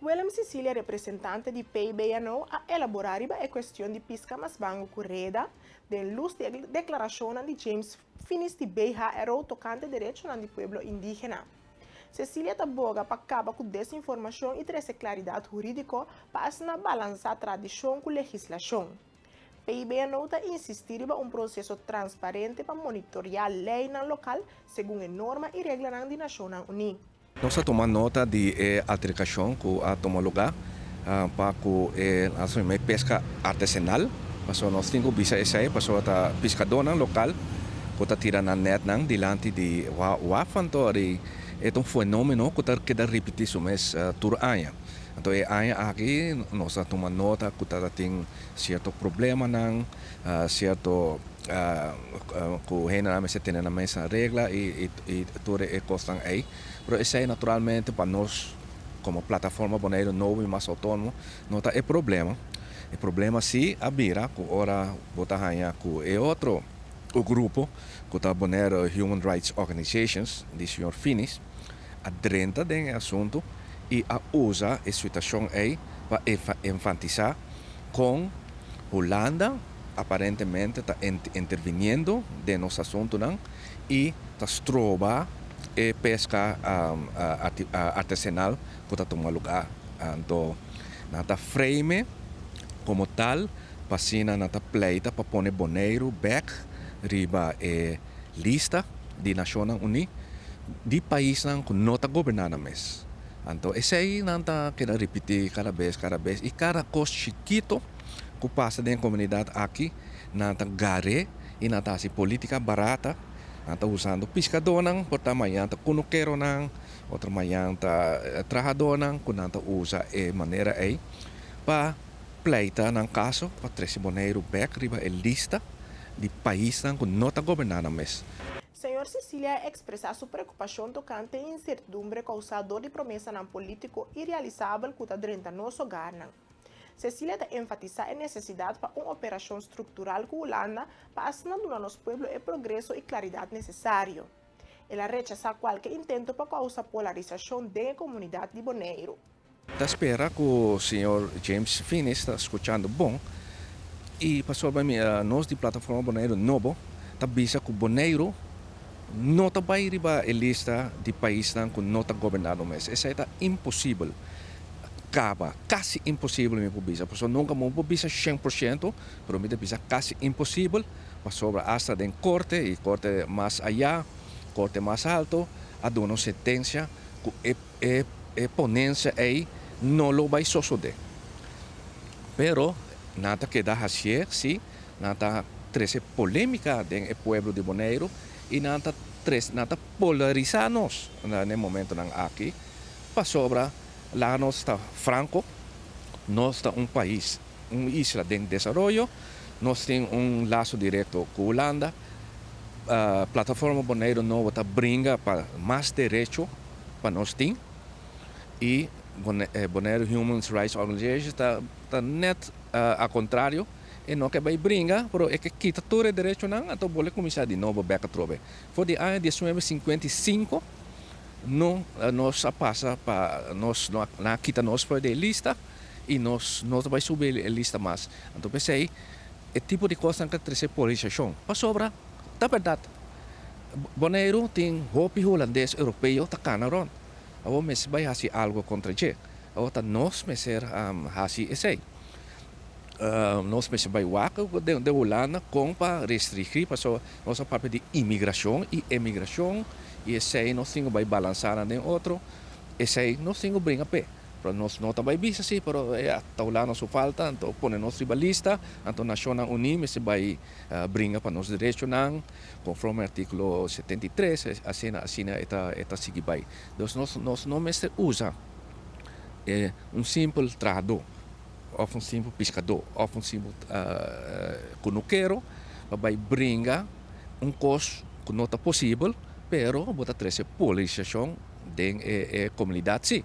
Willem Cecilia, representante di PBNO, a elaborá riba e kuestion di piska masbangu ku reda, den lus di deklarashon di James Finies di BHRO tokante derechonan di pueblo indígena. Cecilia ta boga pa kaba ku desinformashon i trese klaridat hurídiko pa asina balansá tradishon ku legislashon. PBNO ta insistí riba un proseso transparente pa monitoriá leinan lokal segun e norma i reglanan di Nashonnan Uní. Nos a tuma nota di e alterkashon ku a tuma lugá pa ku e peska artesanal. Pasobra nos tin ku bisa esei, pasobra ta piskadónan lokal ku ta tira nan nètnan dilanti di waf, anto e ta un fenómeno ku ta keda ripití su mes tur aña. Anto e aña aki nos a tuma nota ku tabatin sierto problemanan, sierto ku hendenan mester tene nan mes na regla i tur e kosnan ei. Pero esei naturalmente pa nos komo Plataforma Boneiru Nobo i Mas Outónomo no ta e problema. E problema si a bira ku ora bo ta haña ku e otro grupo ku ta Bonaire Human Rights Organizations di señor Finies a drenta den e asuntu i a usa e situashon ei pa enfatisá kon Hulanda aparentemente ta interviniendo den nos asuntunan i ta stroba e peska artesanal ku ta tuma lugá. Anto nan ta frame komo tal pa asina nan ta pleita pa pone Boneiru bèk riba e lista di Nashonnan Uní di paisnan ku no ta goberná nan mes. Anto esei nan ta keda ripití kada bes, kada bes i kada kos chikito ku pasa den e komunidat aki nan ta gar'é i nan ta hasi polítika barata. Nan ta usando piskadónan, por ta mañan ta kunukeronan, otro mañan ta trahadónan ku nan ta usa e manera ei pa pleita nan kaso pa trese Boneiru bèk riba e lista di paisnan ku no ta goberná nan mes. Señor Cecilia a ekspresá su preokupashon tokante e insertidumbre kousá dor di promesanan polítiko irealisabel ku ta drenta nos hogarnan. Cecilia ta enfatisá e nesesidat pa un operashon struktural ku Hulanda pa asina duna nos pueblo e progreso i klaridat nesesario. El a rechasá kualke intento pa kousa polarisashon den e komunidat di Boneiru. Ta spera ku señor James Finies ta skuchando bon i pasobra mi nos di Plataforma Boneiru Nobo ta bisa ku Boneiru no ta bai riba e lista di paisnan ku no ta goberná nan mes. Esei ta imposibel kaba, kasi imposibel mi por bisa, pasobra nunka mi por bisa 100%, pero mi ta bisa kasi imposibel pasobra asta den korte i korte mas ayá, korte mas alto a duna un sentensia ku e E e ponensia ei no lo bai sosodé. Pero nan ta keda hasié, sí, nan ta trese polémika den e pueblo di Boneiru i nan ta trese, nan ta polarisá nos na e momentonan aki, pasobra laga nos ta franko, nos ta un pais, un isla den desaroyo, nos tin un laso direkto ku Hulanda, Plataforma Boneiru Nobo ta bringa pa mas derecho pa nos tin i Bonaire Human Rights Organization ta ta net a kontrario, e no ke bai bringa pero e ke kita tur e derechonan, anto bolbe kuminsá di nobo bek atrobe. For di aña 1955 no nos a pasa pa nos no nan a kita nos for di e lista i nos no ta bai subi e lista mas. Anto p'esei e tipo di kosnan ta trese polarisashon pasobra ta bèrdat. Boneiru tin hopi hulandes europeo ta kana rond. Awor mester bai hasi algo kontra dje. Awor ta nos mester hasi esei. Nos mester bai wak den Hulanda kon pa restringí pasobra nos a papia di imigrashon i emigrashon i esei nos tin ku bai balansá nan den otro. Esei nos tin ku bringa p'e. Pero nos no ta bai bisa si, pero ya ta Hulanda su falta, anto pone nos riba lista, anto Nashonnan Uní mester bai bringa pa nos derechonan konforme artíkulo 73, asina asina e ta e ta sigui bai. Dus nos nos no mester usa e un simpel trahadó òf un simpel piskadó òf un simpel kunukero pa bai bringa un kos ku no ta posibel, pero bo ta trese polarisashon den e komunidat si.